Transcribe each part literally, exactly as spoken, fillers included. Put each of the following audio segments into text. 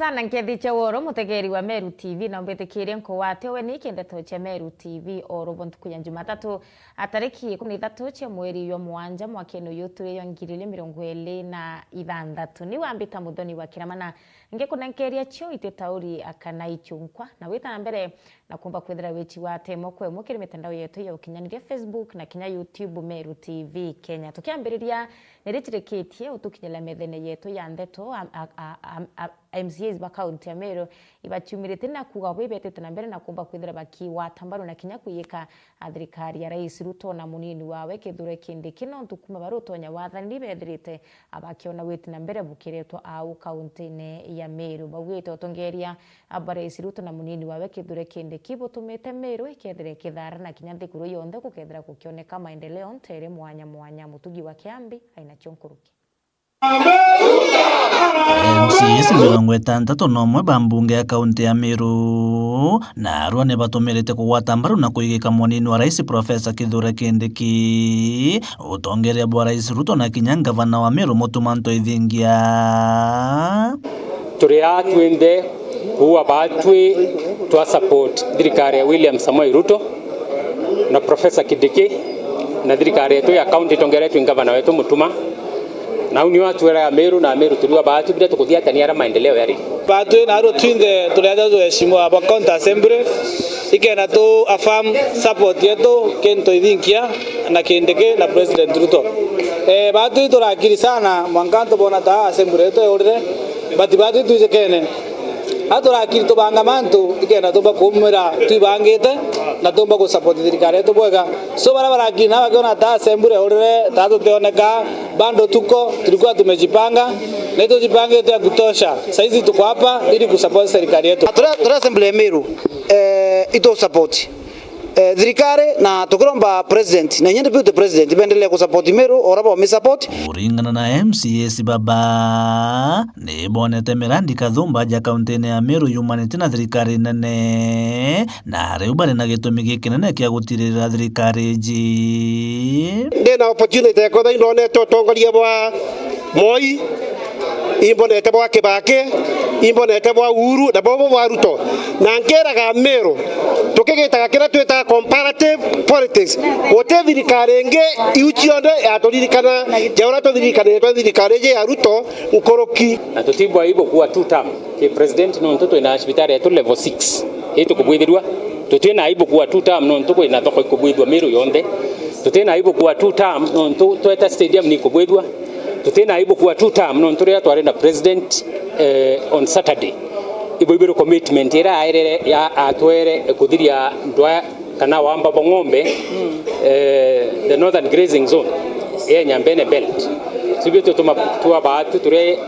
Sana nkethi cia woro, mutegeri wa Meru T V, na umbitikirie nkugwate we ni kindeto cia Meru T V oro bo ntuku ya Jumatatu, a tariki ikumi na ithatu cia mweri jwa mugwanja mwakene uyu turi jwa ngiri igiri mirongo iri na ithanthatu. Ni wambita Muthoni wa Kiramana, ngikunenkeria cio ititauri akana ichunkwa, na wita na mbere na kumba kwithira wichi wa temo kwemwe kiri mitandao yetu ya ukinyaniria, Facebook na kinya YouTube, Meru T V Kenya. Tukiambiriria, ni ritirikitie utukinyira methene yetu ya ndeto, a, a, a, a, a, M C As ba kaunti ya Meru ibaciumirite na kuuga bo ibetite na mbere na kumba kwithira bakigwata mbaru na kinya kwiyika a thirikari ya Rais Ruto na munini wawe Kithure Kindiki, nontu kuma bari utonya wathani ni bethirite abakiona witi na mbere bukiretwa au kauntine ya Meru. Baugite utongeria bwa Rais Ruto na munini wawe Kithure Kindiki butumite Meru ikethira ikithara na kinya nthiguru yonthe gukethira gukioneka maendeleo ntere mwanya mwanya. Mutugi wa Kiambi ainacio nkuruki. M C As mirongo itantatu na umwe ba mbunge ya kaunti ya Meru narua ni batumirite kugwata mbaru na kuigika munini wa rais Profesa Kithure Kindiki, utongeria bwa Rais Ruto na kinya ngavana wa Meru Mutuma M'Ethingia. Turi aa twinthe kuua baatwi twa support thirikari ya William Samoei Ruto na Profesa Kindiki na thirikari yetu ya county itongeretwe ni ngavana wetu Mutuma. Nau nio atwiraga Meru na Meru turiwa baatwi biria tukuthiatania aria maendeleo yari. Baatwi na aru twinthe turi aja tuheshimiwa ba county assembly, ikenda tu affirm support yetu kintu ithinkia na Kindiki na President Ruto. Eh, baatwi turakiri sana mwanka tubona ta assembly yetu yaurire, but baatwi twijikene. Aturakiri tubanga mantu ikenda tumba kuumira twibangite na tumba ku support thirikari yetu bwega. So, bara barakiri na bakiona ta assembly urire ta tutioneka, bado tuko, tulikuwa tumejipanga na itujipangite ya kutosha. Saizi tuko hapa ili ku support serikali yetu. Turi, turi assembly ya Meru, eh, itu support eh, thirikari, na tukiromba president na inya deputy president bendelee ku support Meru ora bomi support. Kuringana na M C As baba, ni bonete mirandi kathumba ja kauntine ya Meru yumanite na thirikari nene, na riu bari na gitumi gikinene kia gutiririra thirikari iji. Ndi na opportunity ya kwethira indonete utongoria bwa Moi, imbonete bwa Kibaki, imbonete bwa Uhuru, na bobo bwa Ruto. Na nkeraga Meru, tukigitaga kiria twitaga comparative politics. Guti thirikari ingi iu cionthe yaturirikana ja uria tuthirikanire twa thirikari iji ya Ruto nkuruki. Na tutibwa aibu kuwa two term ki president, nontu twina cibitari yetu level six itukubwithirua. Tutina aibu kuwa two term, nontu kwina thoko ikubwithua Meru yonthe. Tutina aibu kuwa two term, nontu tweta stadium nikubwithua. Tutina aibu kuwa two term, nontu riria twari na president, eh, on Saturday, ibo ibiri commitment iria aerere ya atwere kuthiria ndwa kana wamba bwa ng'ombe, eh, the northern grazing zone ya Nyambene Belt. Sibio tutuma tuwa baatu turi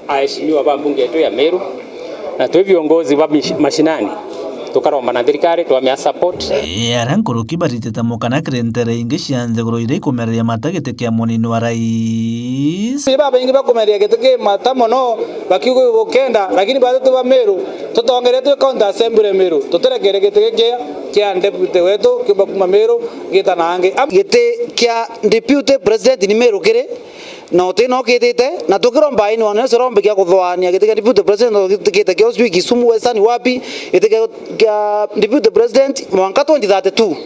aheshimiwa ba mbunge yetu ya Meru, na twi viongozi ba mish-, mashinani, tukaromba na thirikari twamia support. Ii aria nkuruki baritite mukana kiri ntere ingi cia nthiguru iria ikumereria mata giti kia munini wa rais. Ni babaingi bakumereria giti ki mata mono, bakiuga gukenda, lakini batwi twi ba Meru, tutongeretwe county assembly Meru, tutirekere giti giki kia deputy wetu kiumba kuma Meru gita na angi. Am- Giti kia deputy president ni Meru kiri, na utina ukitite, na tukiromba ini wana Yesu rombe kia kuthwania giti kia deputy president, giti kia Kisumu Western wapi, giti kia, kia deputy president mwanka twenty thirty-two.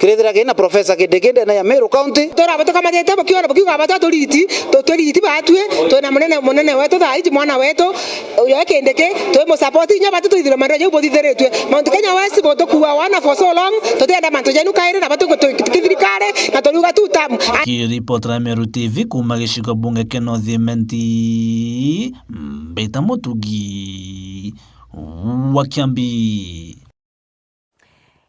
Kirithira kina Professor Kindiki ndene ya Meru County. Turaba tukamatete bakiona bakiuga bata turiti, tu-, turiti batwi, twina munene, munene wetu thaa iji mwana wetu, uyo e Kindiki, twi mu support inya batu twithire mandu jau buthithiritwe. Mount Kenya West butukua wana for so long, tutienda mantu jenu kairi na batu tu-, tu-, thirikari, na turiuga two term. Kiripotera Meru T V kuma gicigo bunge kia North Imenti, Mbita Mutugi wa Kiambi.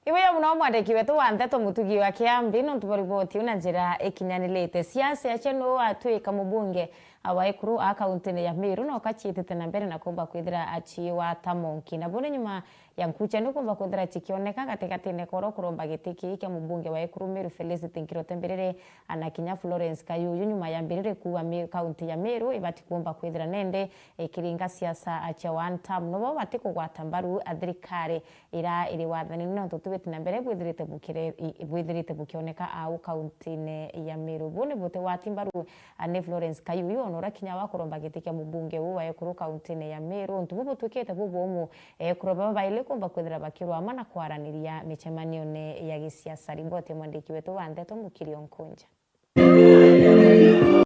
Iwe ya muno mwandiki wetu wa nteto Mutugi wa Kiambi, nontu bwa riboti iu na njira ikinyanirite. Siasa cia nuu atwika mubunge wa ekuru a kauntine ya Meru, no kaciitite na mbere na kumba kwithira aciwa ta monki. Na buni nyuma ya nkucha nikumba kwithira chikioneka gatigatine koro kuromba giti kii kia mubunge wa Ekuru Meru Felicity Ngirote Mbiriri, ana kinya Florence Kayuyu, nyuma ya Mbiriri kuuga Mi-, kaunti ya Meru ibati kuumba kwithira nende ikiringa siasa cia one term. Nobo bati kugwata mbaru a thirikari ira iri wathanini, nontu tu biti na mbere bwithirite bukire-, i-, bwithirite bukioneka au kauntine ya Meru. Bu ni buti wati mbaru, a, ni Florence Kayuyu, ona uria kinya wa kuromba giti kia mubunge uu wa Ekuru kauntine ya Meru. Untu bu butwikite bubumu, ekuru baba baili kumba kwithira bakirwama na kwaraniria micemanione ya gisiasa. Riboti ya mwandiki wetu wa ndeto Mukiri Onkunja.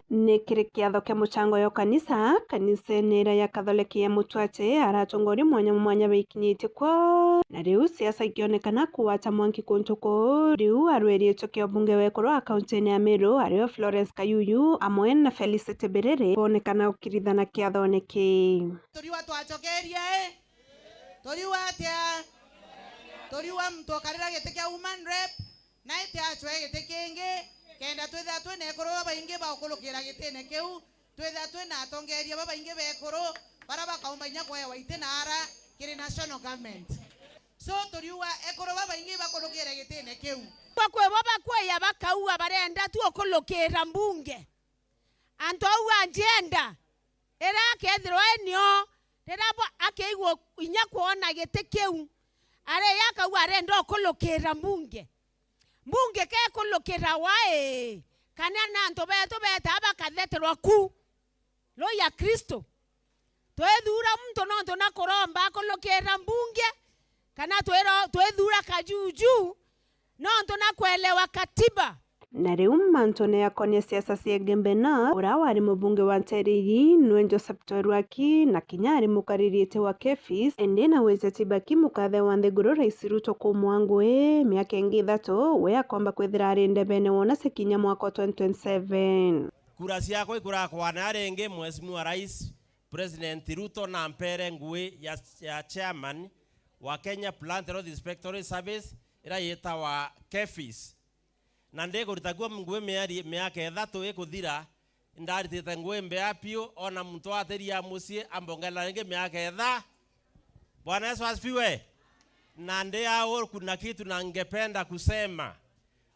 Ni kiri kiatho kia muchango yo kanisa, kanisene ira ya Kathoreki ya Mutwate, aratongoria mwanya mwanya baikinyitie kwo, na riu siasa ikionekana kuwata mwanki kuntu kuu. Riu arwerietwe kia ubunge wa Ekuru a kauntine ya Meru, ario Florence Kayuyu amwe na Felicity Biriri, bonekana gukirithana kiathone kii. Turiwa twacokeria i? Turiwa atia? Turiwa muntu ukarira giti kia woman rep, na iti acwe giti kingi, kenda twithira twina ekuru babaingi ba gukurukira gitine kiu, twithira twina atongeria babaingi ba ekuru, bara bakaumba inya kwewa iti na ara kiri national government. So, turiuga ekuru babaingi bakurukire gitine kiu. Kwa kwi bo bakwija bakauga barenda tu ukurukira mbunge. Antu au anjenda, riria akethirwa e nio, riria bo-, akeigua inya kwona giti kiu, ari akauga arenda ukurukira mbunge. Mbunge kekurukira wa ii, kana ni antu betu betaa bakatheterwa ku? Roho ya Kristo. Twithuura muntu nontu na kuromba akurukira mbunge, kana twiro-, twithuura kajuju nontu na kuelewa katiba. Na riu mantune yakonie siasa cia Igembe North, uria wari mubunge wa Ntereiri nwe Joseph Twerwaki, na kinya ari mukaririite wa KEPHIS, indi na wija Kibaki mukathe wa nthiguru Rais Ruto kumwa ngui miaka ingi ithatu, we akomba kwithira ari ndebene wona cia kinya mwaka wa twenty twenty-seven. Kura ciakwa ikurakwana ringi, Mheshimiwa Rais, President Ruto na mpere ngui ya, ya chairman wa Kenya Plant Health Inspectorate Service, ira yitawa KEPHIS. Na ndikurita kuo ngui mieri, miaka ithatu ikuthira, ndaritite ngui mbea piu, ona muntu atiria mucii ambongerera ringi miaka itha. Bwana Yesu asifiwe. Na ndi au kuna kitu na ngependa kusema.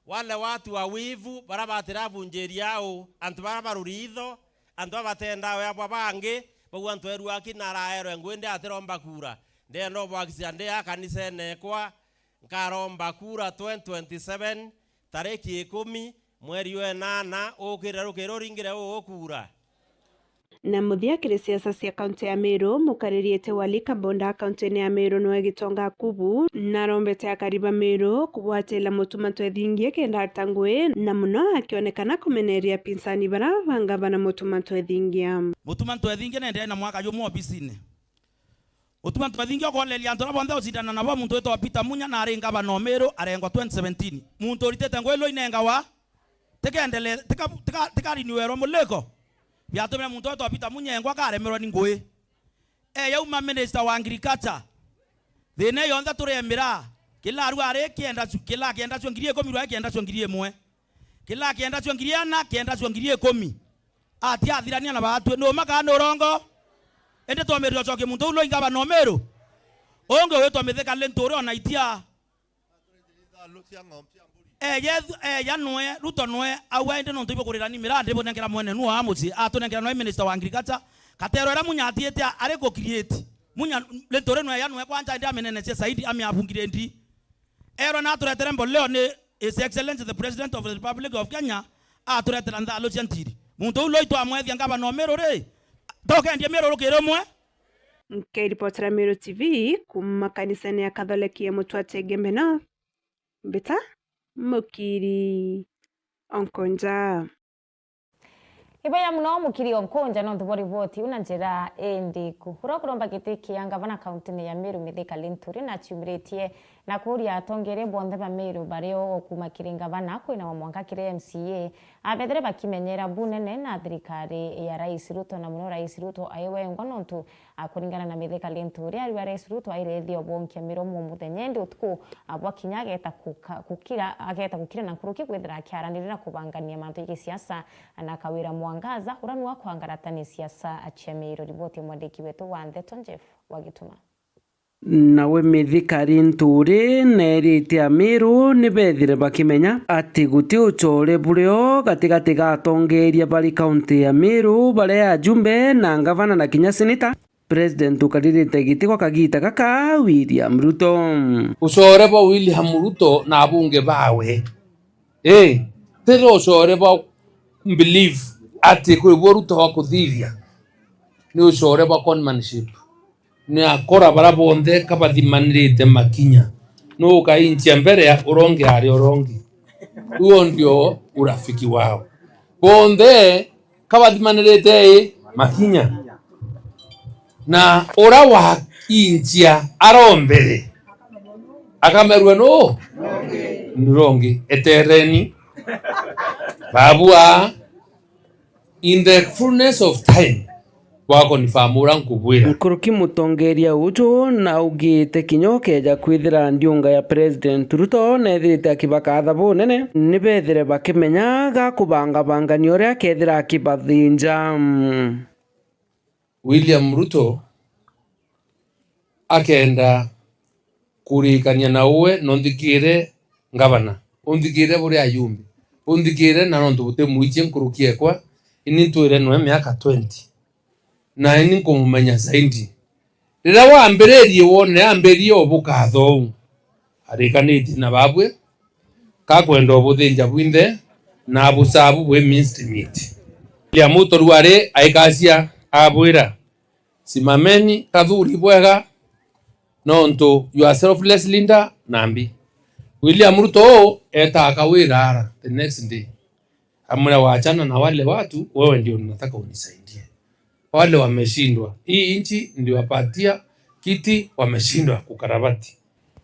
Wale watu wa wivu, bara batiravunjiria au, antu bara baruri itho, antu abatenda webwa bangi, bau antu erwaki na araerwe ngui ndi atiromba kura. Ndenda ubwakisia ndi a kanisene ekwa, nkaromba kura twenty twenty-seven, tariki ikumi, mweri wa enana, ukire rukiri uringire uu ukura. Na muthia kiri siasa cia kaunti ya Meru, mukaririite wa Likabonda kaunti-ini ya Meru nwe Gitonga Kubu, na arombete akari ba Meru kugwatira Mutuma Twethingia kenda arita ngui, na muno akionekana kumeneria apinsani bara ba ngavana Mutuma Twethingia. Mutuma Twethingia nende aina mwaka jumwe obisine. Utuma twethingia ukoleria antu aria bonthe ucindana nabo, muntu witwa Peter Munya na ari ngavana o Meru arengwa twenty seventeen. Muntu uritite ngui ilo inengawa, tikendele, tika, tika, tika renewelwa muliko. Biatumire muntu witwa Peter Munya engwa akaremerwa ni ngui. E, yauma minister wa agriculture. Thina iyo yonthe turemira, kila aru ari kienda cu-, kila kienda cio ngiri ikumi rwa kienda cio ngiri imwe. Kila kienda cio ngiri ana, kienda cio ngiri ikumi. Ati athirania na baatue, nu maka nu urongo? Indi twamiriria ucokie muntu uu loi ngavana o Meru? Ungi witwa Mithika Linturi ona itia. Eja ethu-, eja nwe, Ruto nwe, aua indi nontu ibukurira ni mirandi ibunenkera mwene nu wa mucii, atunenkera nwe minister wa agriculture, katero iria Munya atiite ari ku create. Munya Linturi nwe eja nwe kwanja indi amenenetie zaidi, amiabungire ndi. Erwa na aturetere mboleo ni His Excellency the President of the Republic of Kenya, aturetera nthalu cia ntiri. Muntu uu loi twamwethia ngavana o Meru ri, tokendie Meru rukiri rumwe. Nkiripotera Meru T V kuma kanisene ya Katholeki ya Mutwate Igembe North, mbita Mukiri Onkonja. Iboya muno Mukiri Onkonja nontu bwa riboti iu na njira indiku. Uria ukuromba giti kia ngavana kauntine ya Meru Mithika Linturi naciumiritie na kuria atongeria bonthe ba Meru bario o kuma kiri ngavana kwina wa mwanka kiri M C A, abethire bakimenyera bunene na thirikari ya Rais Ruto, na muno Rais Ruto ai wengwa nontu A, kuringana na Mithika Linturi, uria ariuga Rais Ruto airethia ubonkia miromo muthenya, indi utuku, a, bwakinya ageta kuka-, gukira, ageta gukira na nkuruki kwithira akiaranirira kubangania mantu ya gisiasa na Kawira Mwangaza, uria niwe akwangaratania siasa cia Meru. Riboti ya mwandiki wetu wa ndeto Jeff Wagituma. Nawe Mithika Linturi neerite Amiru ni beethire bakimenya ati guti ucore burio gatigati ga atongeeria bari kaunti ya Miru, baria ajumbe na ngavana na kinya seneta. President ukaririte giti gwa kagiita gaka, William Ruto. Ucore bwa William Ruto na abunge bawe, ii, ti ucore bwa believe ati kwi buo Ruto wa kuthithia, ni ucore bwa conmanship. Ni akora bara bonthe kabathimanirite makinya. Nu ukainchia mbere ya urongi ari urongi. Huo ndio urafiki wao. Bonthe kabathimanirite i makinya. Na ura wa inchia arombere akamerua nu? Nurongi. Etereni. Babua. In the fullness of time, bwa confirm uria nkubwira. Nkuruki mutongeeria uju naugite kinya ukeeja kwithira ndiunga ya President Ruto neethirite akibakatha bunene, ni beethire bakimenya gakubangabangania uria akeethira akibathinja. William Ruto akenda kurikania na uwe, na unthikire ngavana, unthikire buri ajumbe, unthikire na nontu butimwichie nkuruki ekwa, ini ntwire nwe miaka twenty, na ini nkumumenya zaidi. Riria wambiririe wonere ambiririe o bukatho uu, arikanitie na babwe, kakwenda ubuthinja bwinthe na abusabu bwi minced meat. William Ruto riu ari aikacia abwira, simameni kathuri bwega, nontu you are selfless leader na mbi. William Ruto uu etaa Kawira ara the next day, amwira, wachana na wale watu, wewe ndio nataka unisaidie. Wale wameshindwa. Hii nchi ndio wapatia kiti, wameshindwa kukarabati.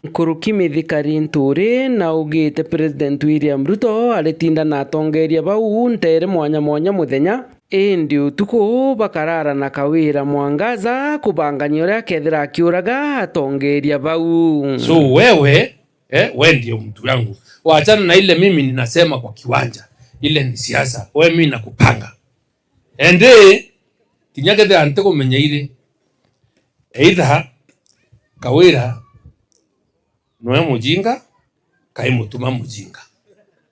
Nkuruki Mithika Linturi naugite President William Ruto aritinda na atongeeria bau nteere mwanya mwanya muthenya, indi utuku bakarara na Kawira Mwangaza kubangania uria akeethira akiuraga atongeeria bau. So wewe, eh, we ndio mtu yangu. Wachana na ile mimi ninasema kwa kiwanja. Ile ni siasa. Wewe mimi nakupanga. Indi, kinya kethira ntikumenya iri, either Kawira nwe mujinga, kai Mutuma mujinga.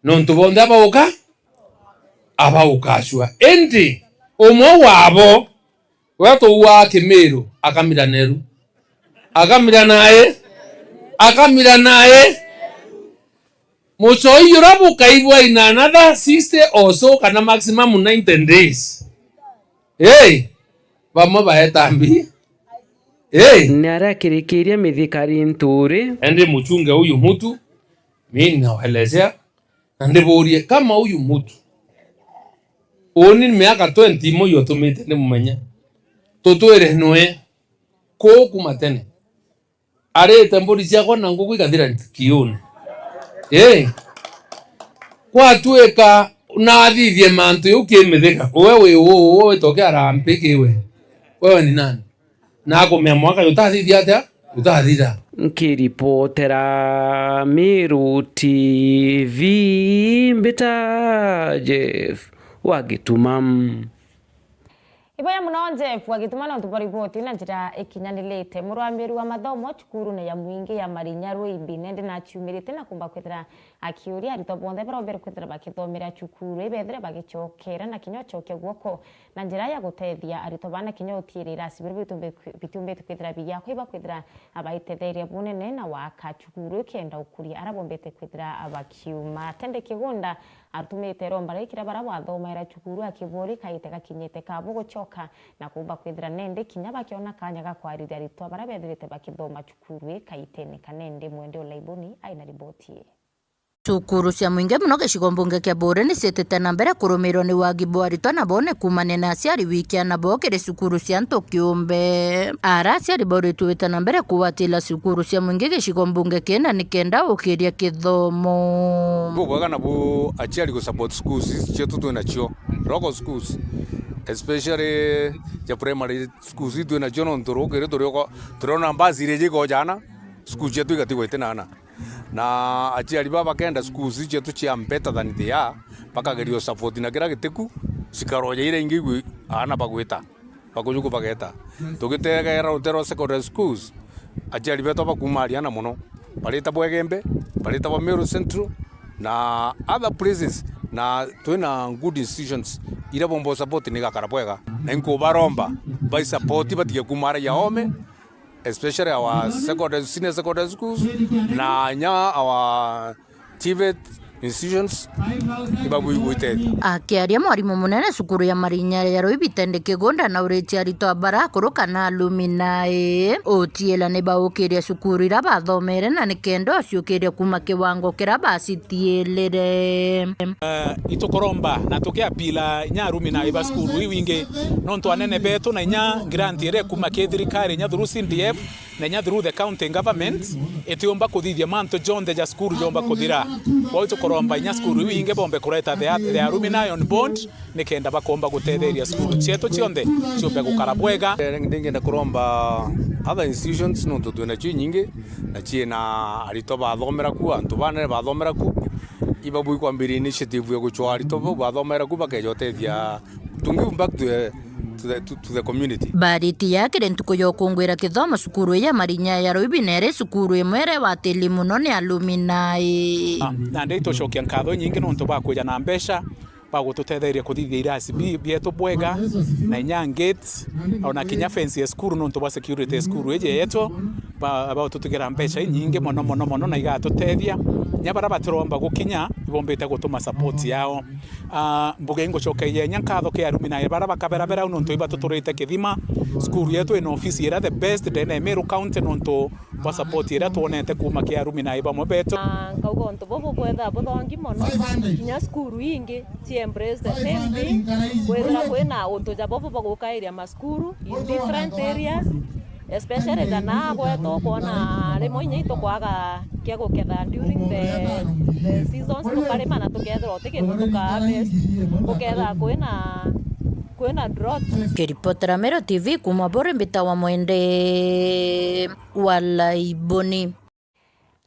Nontu bonthe abauka, abaukacua. Indi, umwe wabo, uria tuuaa Kimiru, akamira neru. Akamira nae, akamira nae. Mucoi uria bukaigua in another sixty or so, kana maximum ninety days. Hey, bamwe baeta mbi. Hey. Ni aria akirikiirie Mithika Linturi. Indi muchunge huyu mtu, mimi nawaelezea, na ndiburie, kama huyu mtu, uni miaka twenty imwe iyo utumite ndimumenye. Tutwire nwe, kuu kuma tene. Arite mburi ciakwa na nguku ikathira kiuni. Ii. Kwatuika nathithie mantu jau kimithika, uwe wi uu, uwe witoke arampi kiwe. Wewe ni nani? Na akumea mwaka jutathithia atia? Jutathira. Nkiripotera Meru T V, mbita Jeff wa Gituma. Iboya mono Jeff wa Gituma nontu bwa riboti na njira ikinyanirite. Murwamiri wa mathomo cukurune ya mwingi ya Marinya Ruimbi nende naciumirite na kumba kwithira akiuria aritwa bonthe baria baumire kwithira bakithomera cukuru ibethire bagicokera na kinya ucokia guoko na njira ya gutethia aritwa bana kinya utiirira irasi biria bitumbi-, bitiumbite kwithira bigiakwa iba kwithira abaitetheria bunene na waka cukuru ikenda ukuria aria bombite kwithira bakiuma. Tende Kigunda arutumite romba rikira bara wathomaira cukuru akibori kaite gakinyite kabo gucoka na kumba kwithira nende kinya bakiona kanya ga kwarithia aritwa bara bethirite bakithoma cukuru ikaitene. Kanende Mwende Olaiboni aina riboti ii. Cukuru cia mwingi mono gicigo mbunge kia Buuri ni ciitite na mbere kurumirwa ni wagi bwa aritwa na bo ni kuumania na aciari wikia na bo kiri cukuru cia antu kiumbe. Ara aciari bauritwe gwita na mbere kugwatira cukuru cia mwingi gicigo mbunge kina nikenda ukiria kithomo. Bubwega na bu aciari gu support schools ici cietu twi nacio, local schools, especially cia primary schools ici twi nacio, nontu rukiri turioko turiona mbasi iria jigojana, school cietu igatigwa itina ana. Na aciari baa bakenda schools cietu cia better than they are, bakageria support na kira gitiku, cikaroja iria ingi igwi aana bagwita, bakujuku bageta. Tugitegera Rutero Secondary Schools, Aciari betu bakuuma Ariana mono, baritagwa Igembe, baritagwa Meru Central, na other places, na twina good institutions iria bomba support ni gakara bwega. Na inkubaromba, bai support batige kuuma aria ya Ome, especially our secondary, senior secondary schools, na nya our TVET institutions, ibabuigwite. Akiaria mwarimu munene cukuru ya Marinya ya Ruibi Tende Kigunda na uritie aritwa bara akuru kana alumni, utiela ni baukiria cukuru ira bathomere na ni kenda uciukiria kuuma kiwango kira bacitielere. Eh, itukuromba na tukiapila inya alumni ba cukuru iu ingi, nontu anene betu na inya grant iria ikuuma ki thirikari inya through C D F, na inya through the county government, itiumba kuthithia mantu jonthe ja cukuru jomba kuthira. Kwou tukuromba inya cukuru iu ingi bombe kureta the, the alumni on board, ni kenda bakomba gutetheria cukuru cietu cionthe ciumbe gukara bwega. Eh, ndingenda kuromba other institutions, nontu twina cio inyingi, na ciina aritwa bathomera ku, antu banene bathomera ku, ibabui kwambiria initiative ya gucwaa aritwa bau bathomera ku bakeja utethia to give back to the, to the, to, to the community. Bariti ya kiri ntuku ya ukungwira kithomo cukuru ya Marinya ya Ruibi nere cukuru imwe ire watili mono ni alumni. Na, na ndi tucokia nkatho inyingi nontu bwa kwija na mbeca, ba gututetheria kuthithia irasi bi-, bietu bwega, na inya gate, ona kinya fence ya cukuru nontu bwa security ya cukuru iji yetu, ba, ba gututigera mbeca inyingi mono, mono, mono, na igatutethia. Inya baria batiromba gukinya, ibombite gutuma support yao. Ah, mbuge ingucokeria inya nkatho ki alumni baria bakaberabera au nontu ibatuturite kithima. Cukuru yetu ina ofisi iria the best ndene ya Meru County nontu bwa support iria twonete kuuma ki alumni bamwe betu. Na nkauga untu bubu bwethaa buthongi mono, kinya cukuru ingi ci embrace the same thing, kwithira kwina untu ja bubu bwa gukairia macukuru in different areas, especially jana gwetu, kwona rimwe inya itukwaga kia guketha during the, the seasons, tukarima na tukethirwa uti kindu tuka harvest, gukethira kwina, kwina drought. Kiripotera Meru T V kuuma Buri, mbitawa Mwende wa Laiboni.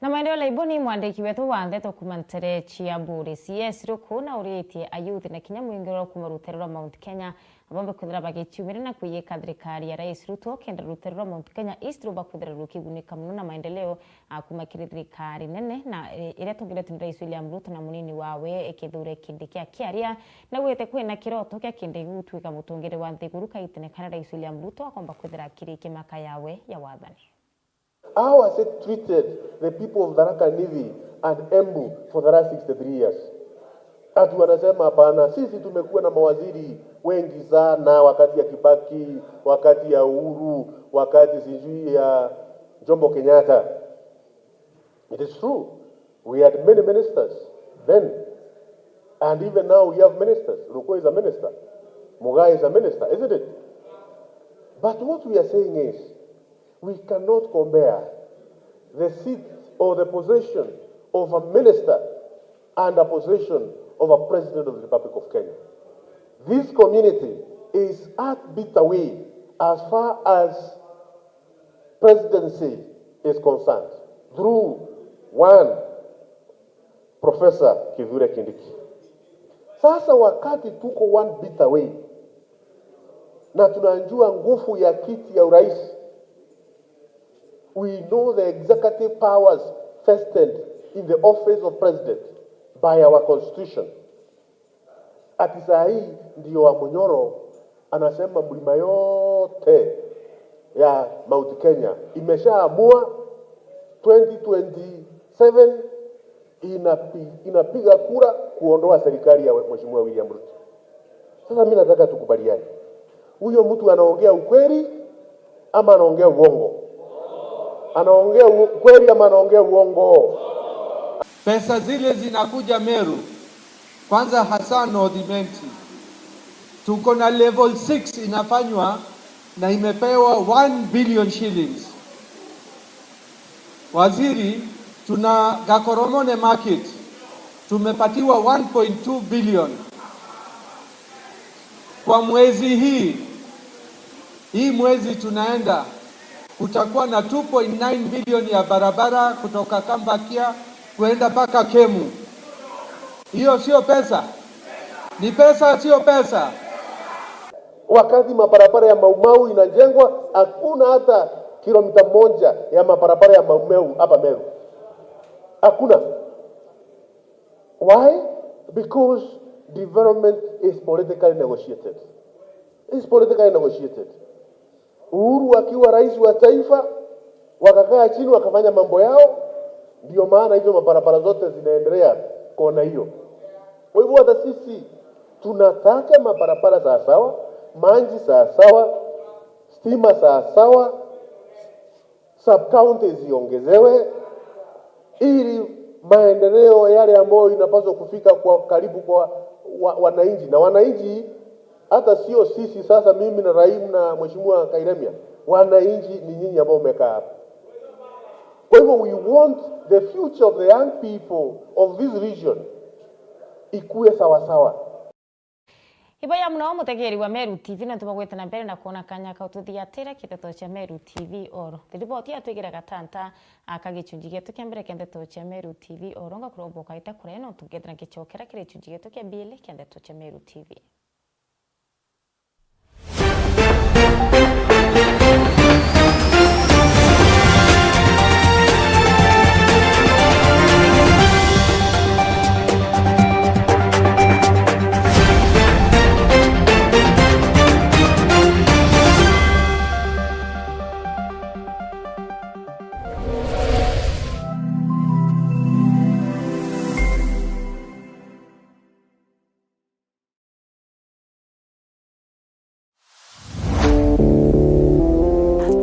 Na Mwende wa Laiboni, mwandiki wetu wa ndeto kuuma ntere cia Buri, C S Ruku, na uritie ayuthi na kinya mwingiriro kuuma rutere rwa Mount Kenya, abombe kwithira bagiciumira na kwiyika thirikari ya Rais Ruto, kenda rutere rwa Mount Kenya East rumba kwithira rukigunika mono na maendeleo, a, kuuma kiri thirikari nene, na, e, iria tongeretwe ni Rais William Ruto na munini wawe, e, Kithure Kindiki. Akiaria, naugite kwina kiroto kia Kindiki gutwika mutongeri wa nthiguru kaitene karia Rais William Ruto akomba kwithira akiri kimaka yawe ya wathani. How has it treated the people of Tharaka Nithi and Embu for the last sixty-three years? Ati wanasema, "Hapana, sisi tumekuwa na mawaziri wengi sana wakati ya Kibaki, wakati ya Uhuru, wakati sijui ya Jomo Kenyatta." It is true. We had many ministers then. And even now we have ministers. Ruku is a minister. Mugai is a minister, isn't it? But what we are saying is, we cannot compare the seat or the position of a minister and a position of a president of the Republic of Kenya. This community is at bitter way as far as presidency is concerned through one Professor Kithure Kindiki. Sasa wakati tuko one bitter way na tunajua nguvu ya kiti ya urais, we know the executive powers vested in the office of president by our constitution. Ati saa hii ndio wa Munyoro anasema mlima yote ya Mount Kenya imeshaamua twenty twenty-seven inapi-, inapiga kura kuondoa serikali ya Mheshimiwa William Ruto. Sasa mimi nataka tukubaliane. Huyo mtu anaongea ukweli ama anaongea uongo? Anaongea u-, ukweli ama anaongea uongo? Pesa zile zinakuja Meru, kwanza hasa North Imenti. Tuko na level six inafanywa na imepewa one billion shillings. Waziri, tuna Gakoromone Market, tumepatiwa one point two billion. Kwa mwezi hii, hii mwezi tunaenda, kutakuwa na two point nine billion ya barabara kutoka Kambakia kuenda mpaka Kemu. Hiyo sio pesa? Ni pesa, sio pesa? Wakati mabarabara ya Mau Mau inajengwa, hakuna hata Kilomita moja ya mabarabara ya Mau Mau hapa Meru. Hakuna. Why? Because development is politically negotiated. Is politically negotiated. Uhuru akiwa rais wa taifa, wakakaa chini wakafanya mambo yao, ndio maana hizo mabarabara zote zinaendelea kona hiyo. Kwa hivyo hata sisi tunataka mabarabara sawasawa, maji sawasawa, stima sawasawa, sub-county ziongezewe, ili maendeleo yale ambayo inapaswa kufika kwa karibu kwa wa-, wananchi. Na wananchi hata sio sisi sasa, mimi na Rahim na Mheshimiwa Kairemia, wananchi ni nyinyi ambao mmekaa hapa. Kwa hivyo we want the future of the young people of this region ikue sawasawa. Iboya muno mutegeri wa Meru T V, nontu bwa gwita na mbere na kwona kanya kau tuthiatira kiteto cia Meru T V oro. Riboti yatwigire gatanta aka gicunji gietu kia mbere kia ndeto cia Meru T V oro, ngakuromba ukaite kuria nontu ngethira ngicokera kiri gicunji gietu kia biili kia ndeto cia Meru T V.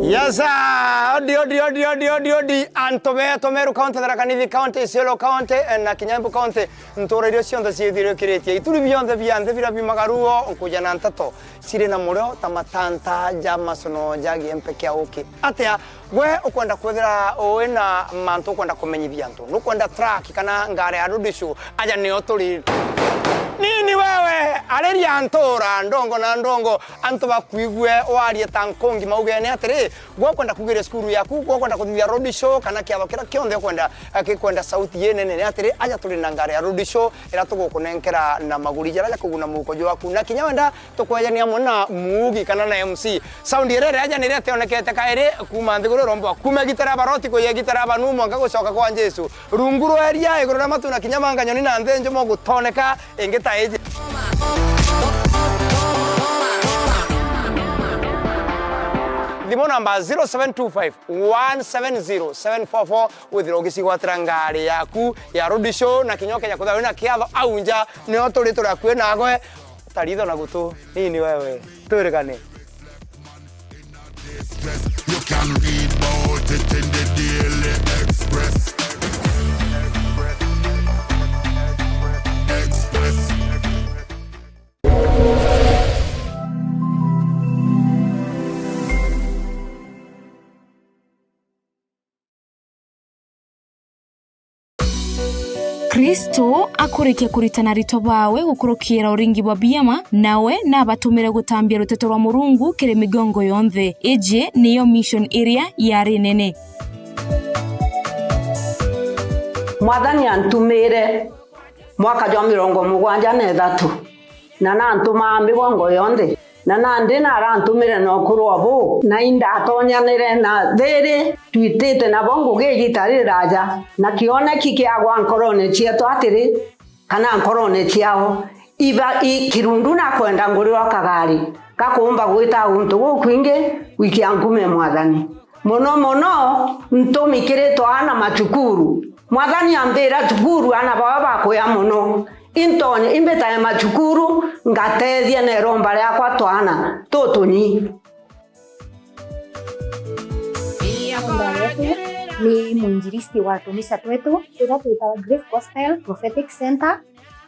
Yes, sir. Odi, odi, odi, odi, odi, odi. Antu betu Meru County, Tharaka Nithi County, Isiolo County, eh, na kinya Embu County, ntura iria cionthe ciithirikiritie. Ituri bionthe bia nthi biria biumagaruo nkuja na nteto ciri na murio ta matanta ja macono ja giempe kia uki. Atia? Gwe ukwenda kwithira ui na mantu ukwenda kumenyithia antu, nukwenda track kana ngari ya road show, aja nio turi. Nini wewe, ariria ntura ndongo na ndongo, antu bakuigue warie ta nkongi maugene atiri, gwe ukwenda kugiria cukuru yaku, gwe ukwenda kuthithia road show, kana kiatho kiria kionthe ukwenda, eh, gikwenda sauti inene ni atiri, aja turi na ngari ya road show, iria tugukunenkera na maguri jaria jakuguna muhuko jwaku, na kinya wenda tukwejania amwe na muugi kana na M C. Sound iria irejanire tionekete kairi kuuma nthiguru irombwa, kuuma gitara baroti kuya gitara banu mwanka gucoka kwa Jesu. Rungu rwa eria, iguru ria matu na kinya manga nyoni na nthi njumo gutoneka ingi ta iji. Thimu namba zero seven two five, one seven zero, seven four four, withira ugicigwatira ngari yaku ya road show na kinya ukenya kuthira wina kiatho au nja, nio turi turi akui nawe. Taritho na gutu, nini wewe? Twirigane. You can read about it in the Daily Express. Express. Kristo akurikia kuritana aritwa baawe gukurukira uringi bwa biama, nawe nabatumire gutambia ruteto rwa Murungu kiri migongo yonthe. Iji niyo mission iria yari nene. Mwathani antumire mwaka jwa mirongo mugwanja na ithatu, na nantumaa migongo yonthe, na nandi narantumire na ukuru o buu, na indatonyanire na thiri twitite nabo ngugi igita riraaja, na kioneki kiagwa nkorone cietu atiri, kana nkorone ciao, iba i kirundu nakwenda ngurirwa kagari gakuumba gwita guntu gukwingi gwikia nkume Mwathani. Mono mono ntumi kiri twaana macukuru. Mwathani ambira cukuru aana baba bakuya mono. Intonye imbitae macukuru, ngatethia na iromba riakwa twaana tutunyi. Ni mwinjilisti wa tumisa twetu, turia twitawa Grace Gospel Prophetic Center,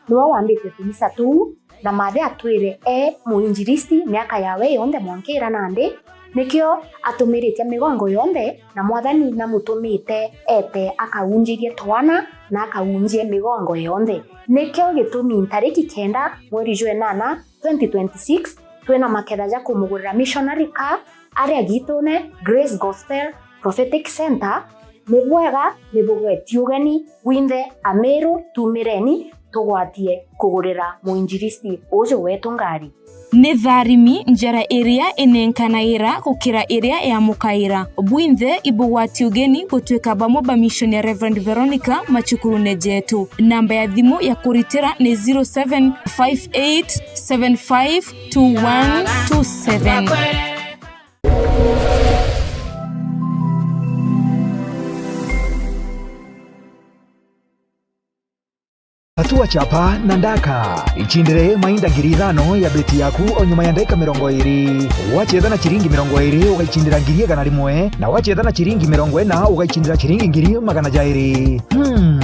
niwe wambite tumisa tuu. Na mathe atwire e muinjilisti miaka yawe yonthe mwanka ira nandi, nikio atumiritie migongo yonthe, na Mwathani namutumite ete akaunjirie twana na akaunjie migongo yonthe. Nikio gitumi ntariki kenda mweri jwa enana twenty twenty-six, twina maketha ja kumugurira missionary car aria gitune Grace Gospel Prophetic Center. Ni bwega, ni bugweti ugeni bwinthe Amiru, tumireni tugwatie kugurira muinjilisti uju wetu ngari. Ni tharimi njara iria inenkanaira gukira iria yamukaira. Bwinthe ibugwati ugeni gutwika bamwe ba mission ya Reverend Veronica machukurune jetu. Namba ya thimu ya kuritira ni zero seven five eight seven five two one two seven. Tatua chapa na ndaka. Ichindire mainda ngiri ithano ya beti yaku o nyuma ya ndagika mirongo iri. Wachetha na chiringi mirongo iri, ugaichindira ngiri igana rimwe, na wachetha na chiringi mirongo ina, ugaichindira chiringi ngiri magana jairi. Hmm.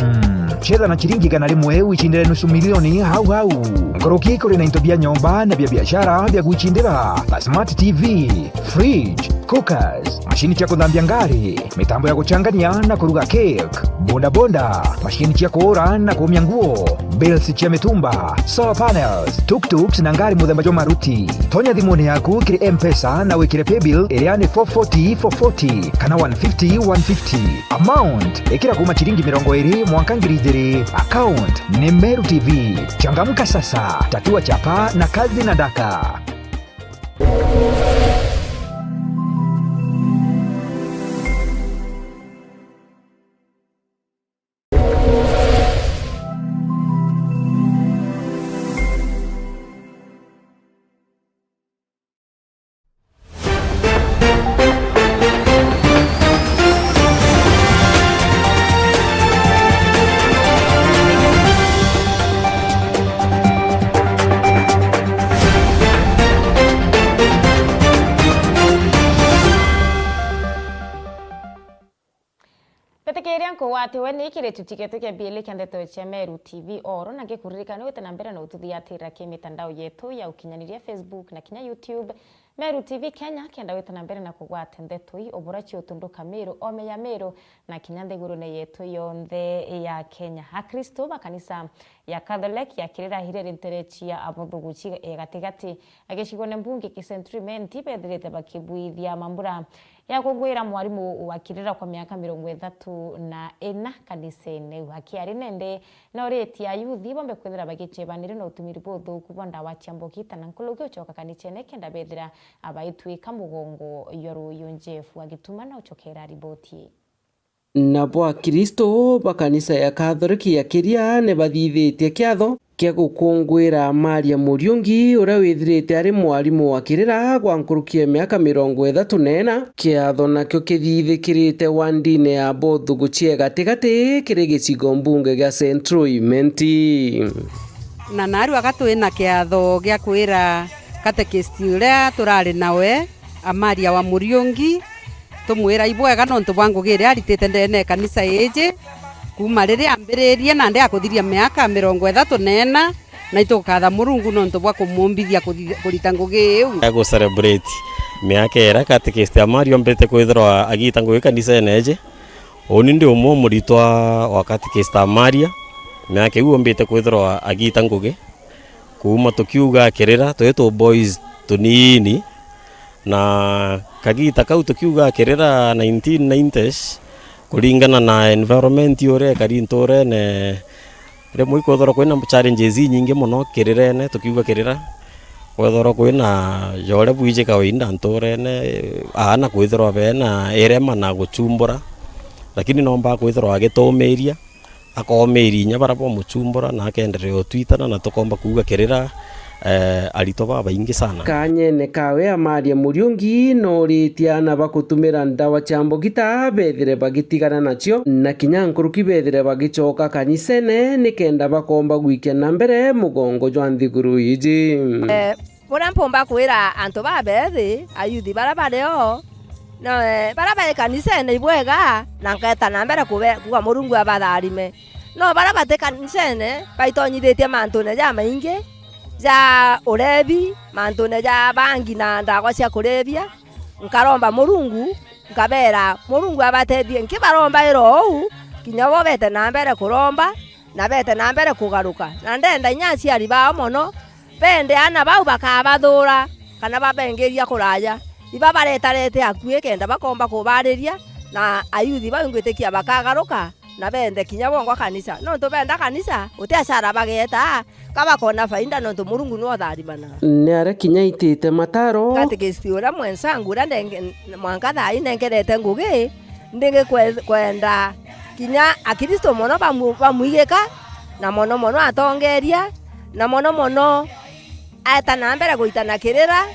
Chetha na chiringi igana rimwe, wichindire nusu milioni hau hau. Nkuruki kuri na into bia nyomba na bia biashara bia gwichindira, ta smart T V, fridge, cookers, mashini cia kuthambia ngari, mitambo ya guchangania na kuruga cake, bodaboda, mashini cia kuura na kuumia nguo, bills cia mitumba, solar panels, tuk-tuks na ngari muthemba jwa maruti. Tonya thimuni yaku kiri M-Pesa na wikire paybill iria ni four forty four forty kana one fifty one fifty. Amount, ikira kuuma chiringi mirongo iri mwanka ngiri ijiri. Account ni Meru T V. Changamka sasa, tatua chapa na kazi na daka. Betikiria nkugwatiwe ni kiri gituti gietu kia biili kia ndeto cia Meru T V oro, na ngikuririkana wite na mbere na ututhiatira ki mitandao yetu ya ukinyaniria, Facebook na kinya YouTube, Meru T V Kenya, kenda wite na mbere na kugwata ndeto ii ubura cio tundu ka Meru, ome ya Meru, na kinya nthigurune yetu yonthe ya Kenya. Akristo ba kanisa ya Catholic ya Kirira iriri ntere cia Abuthuguchi e gatigati gicigone mbunge kia Central Imenti bethirite bakibwithia mambura ya kungwira mwarimu wa Kirira kwa miaka mirongo ithatu na ina kanisene iu. Akiari nende na uritie ayuthi bombe kwithira bagichebanire na utumiri buthuku bwa ndawa cia mbogita na nkuruki ucoka kanisene kenda bethira abaitwika mugongo jwa ruuyu. Jeff wa Gituma na uchokera riboti ii. Nabo Akristo ba kanisa ya Catholic ya Kiria ni bathithitie kiatho kia gukungwira Maria Muriungi, uria withirite ari mwarimu wa Kirira gwa nkuruki ya miaka mirongo ithatu na ina. Kiatho nakio kithithikirite wandine ya Bothuguchie gatigati kiri gicigo mbunge gia Central Imenti. Na narua ga twina kiatho gia kwira katekist uria turari nawe, Amaria wa Muriungi, tumwira ibwega nontu bwa ngugi iria aritite ndene ya kanisa iji, kuuma riria ambiririe nandi akuthiria miaka mirongo ithatu na ina, na itukatha Murungu nontu bwa kumumbithia kuthi-, kurita ngugi iu. Ya gu celebrate miaka iria katekist Amaria ombite kwithirwa agiita ngugi kanisene iji. Uuni ndi umwe muritwa wa katekist Amaria, miaka iu ombite kwithirwa agiita ngugi. Kuuma tukiuga Kirira, twi tu boys tuniini, na kagiita kau tukiuga Kirira nineteen nineties, kuringana na environment uria ikari nturene, rimwe ikwithirwa kwina challenges inyingi mono Kirirene, tukiuga Kirira, kwithirwa kwina joria bwiji kawaida nturene, aana kwithirwa bena irema na guchumbura, lakini nomba kwithirwa agitumiria. Akoomiri inya bara bwa muchumbura na akenderea utwitana, na tukomba kuuga Kirira, eh, aritwa babaingi sana. Kanyene kawe Amaria Muriungi nooritie aana ba kutumira ndawa cia mbogita bethire bagitigana nacio, na kinya nkuruki bethire bagicoka kanisene nikenda bakomba gwikia na mbere mugongo jwa nthiguru iji. Eh, Buria mpumba kwira antu babethi, ayuthi baria bari o, no, eh, baria bai kanisene ibwega, na nkeeta na mbere kube-, kuuga Murungu abatharime. No baria bati kanisene baitonyithitie mantune jamaingi ja urebi, mantune ja bangi na ndagwa cia kurebia, nkaromba Murungu, nkabeera Murungu abatethie. Nkibarombaira uu, kinya bo beete na mbere kuromba, na beete na mbere kugaruka. Na ndenda inya aciari bao mono, bende aana bau bakabathuura, kana babengiria kuraaja. Iba baretarete akui kenda bakomba kubaariria, na ayuthi bau ngwitikia bakagaruka, na bende kinya bongwa kanisa. Nontu benda kanisa, guti acara bageeta, ka bakona faida, nontu Murungu niwe utharimana. Ni aria kinya aitite mataro. Katikisiti uria mwensangu, uria ndenge-, mwanka thaa ii nengerete ngugi, ndingi kwe-, kwenda kinya Akristo mono bamu-, bamwigika, na mono mono atongeria, na mono mono aeta na mbere guita na kirira.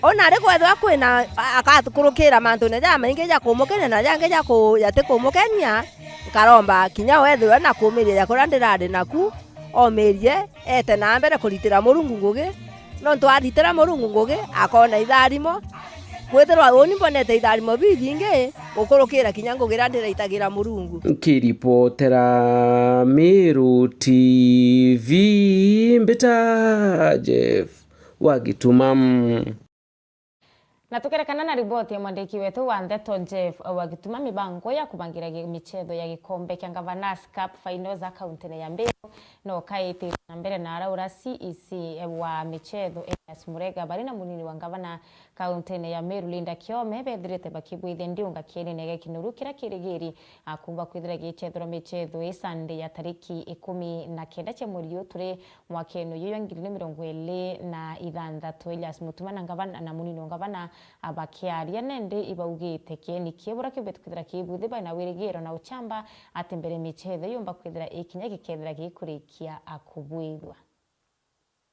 Ona ari kwethirwa kwina a-, akakurukira mantune jamaingi ja kumukenia na jangi ja ku-, jati kumukenia, nkaromba kinya wethirwe na kumiria ja kuria ndirari naku, omirie, eete na mbere kuritira Murungu ngugi, nontu aritira Murungu ngugi, akoona itharimo. Kwithirwa uuni mbonete itharimo bibingi gukurukira kinya ngugi iria ndiraitagira Murungu. Nkiripotera Meru T V, mbita Jeff wa Gituma. Na tukerekana na riboti ya mwandiki wetu wa ndeto Jeff wa Gituma, mibango ya kubangira gi-, michetho ya gikombe kia Gavanas Cup finals a kauntine ya Meru no kaitite na mbere, na ara ura C E C wa michetho Elias Murega bari na munini wa ngavana kauntine ya Meru Linda Kiome bethirite bakibwithia ndiunga kienine gia Kinoru kiria kirigiri a kumba kwithira gichetherwa michetho ii Sunday ya tariki ikumi na kenda cia mweri uyu turi mwakene uyu jwa ngiri igiri na mirongo iri na ithanthatu. Elias Mutuma na ngavana, na munini wa ngavana, a, bakiaria, nandi ibaugite kieni kii buria kiumbite kwithira kibuthi, bai na wirigiro na uchamba ati mbere michetho yumba kwithira ikinya gikethira gikurikia a kubwithua.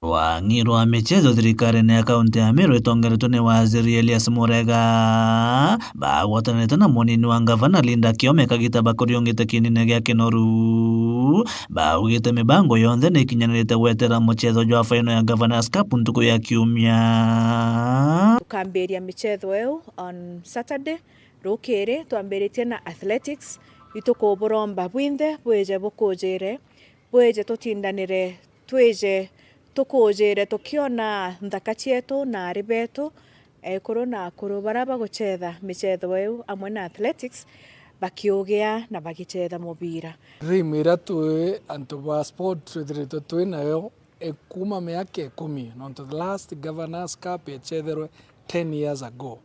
Rwang'i rwa michetho thirikarine ya kaunti ya Meru itongeretwe ni Waziri Elias Murega, bagwatanite na munini wa ngavana Linda Kiome kagita bakuriungite kienine gia Kinoru, baugite mibango yonthe ni ikinyanirite gwetera muchetho jwa final ya Governors Cup ntuku ya Kiumia. Tukambiria michetho iu on Saturday rukiri, twambiritie na athletics. Itukuburomba bwinthe bwije bukujire, bwije tutindanire, twije tukujire tukiona nthaka cietu na ari betu, ekuru na akuru baria baguchetha michetho iu amwe na athletics, bakiugia na bagichetha mubira. Theme iria twi antu ba sport twithiritwe twi nayo, e, kuuma miaka ikumi, nontu the last Governors Cup yachetherwe ten years ago.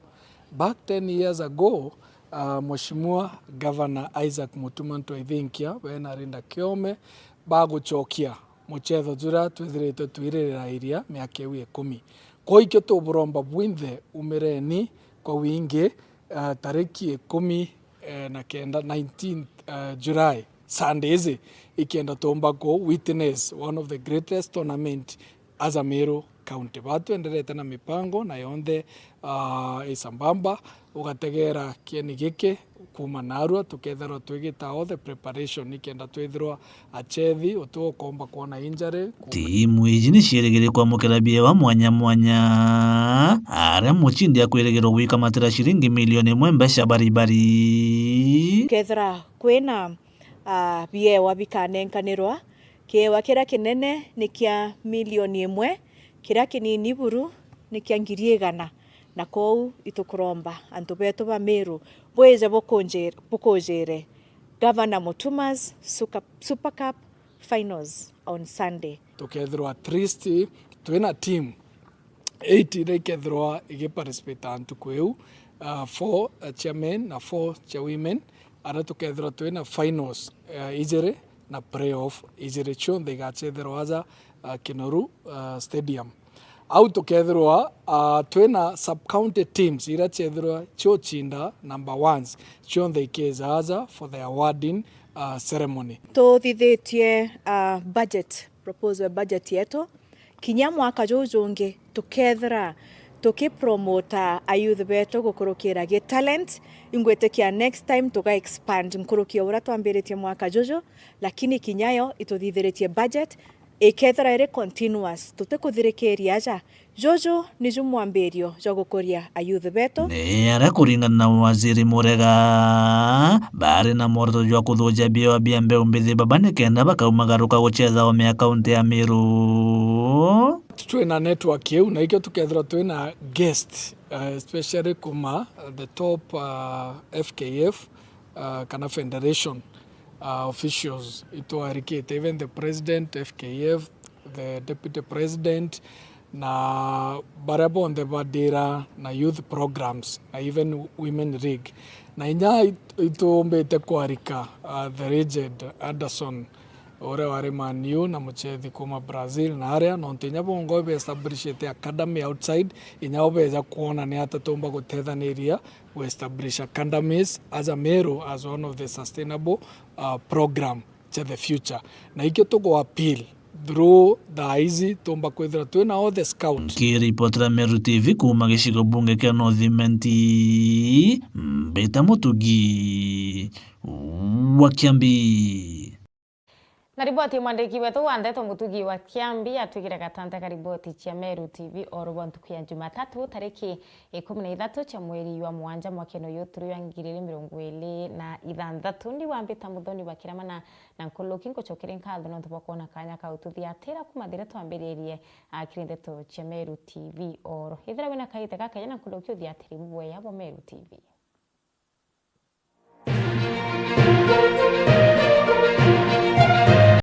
Back ten years ago, ah, Mheshimiwa Governor Isaac Mutuma Ntoithinkia, bena Linda Kiome, bagucokia muchetho juria twithiritwe twirirairia miaka iu ikumi. Kwou ikio tuburomba bwinthe, umireni kwa wingi, ah, tariki ikumi, eh, na kenda, nineteenth, eh, July, Sunday iji, ikenda tuumba ku witness one of the greatest tournament as a Meru County. Ba twenderete na mipango na yonthe, ah, i sambamba, ugategera kieni giki kuuma narua, tukethirwa twigita all the preparation ikenda twithirwa achethi, uti ukomba kwona injury. Timu iji ni ciirigiri kwamukira biewa mwanya mwanya, aria mucindi akwirigirwa gwikamatira ciringi milioni imwe mbeca baribari. Kethira kwina, ah, biewa bikanenkanirwa, kiewa kiria kinene ni kia milioni imwe, kiria kinini buru ni kia ngiri igana, na kwou itukuromba antu betu ba Meru bwije bukunji-, bukujire Governor Mutuma's Suka-, Super Cup finals on Sunday. Tukethirwa at least twina team eight iria ikethirwa igiparticipate ntuku iu, uh, four, uh, chairmen na four chairwomen, aria tukethirwa twina finals, uh, ijiri na playoff ijiri, cionthe igachethirwa aja, uh, Kinoru, uh, Stadium. Au tukethirwa, ah, twina sub-county teams iria ciethirwa ciucinda number ones, cionthe ikeja aja for the awarding, ah, ceremony. Tuthithitie, ah, budget, proposal budget yetu, kinya mwaka juu jungi tukethira tukipromota a youth betu gukurukira gi talent. Ingwitikia next time tuga expand nkuruki ya uria twambiritie mwaka juju, lakini kinya yo ituthithiritie budget, ikethira iri continuous, tutikuthirikiria aja. Juju niju mwambirio jwa gukuria a youth betu. Ni aria kuringana na Waziri Murega, bari na mworoto jwa kuthuja biewa bia mbeu mbithi baba nikenda bakaumagaruka gucetha ome ya kaunti ya Meru. Twina network iu, na ikio tukethirwa twina guest, uh, especially kuma the top, uh, F K F, uh, kana federation, uh, officials itwarikite, even the president, F K F, the deputy president, na baria bonthe badira na youth programs, na even women league. Na inya it-, itumbite kwarika, uh, the legend Anderson, uria wari Man U na muchethi kuma Brazil na aria, nontu inya bongo be establishite academy outside, inya bo beja kwona ni ata tumba gutethaniria we establish academies as a Meru as one of the sustainable, uh, program cha the future. Na ikio tugu appeal through thaa ici tumba kwithira twina all the scout. Nkiripotera Meru T V kuma gicigo bunge kia North Imenti, mbita Mutugi wa Kiambi. Na riboti ya mwandiki wetu wa ndeto Mutugi wa Kiambi atwigire gatante ka riboti cia Meru T V oro bwa ntuku ya Jumatatu tariki ikumi na ithatu cia mweri jwa mugwanja mwakene uyu turi jwa ngiri igiri mirongo iri na ithanthatu. Ndi wambita Muthoni wa Kiramana na Nkuluki ngucokere nkatho nontu bwa kwona kanya ka ututhiatira kuma thiria twambiririe, ah, kiri ndeto cia Meru T V oro. Ithira wina kaite gakaja na Nkuluki uthiatiri bubweya bwa Meru T V.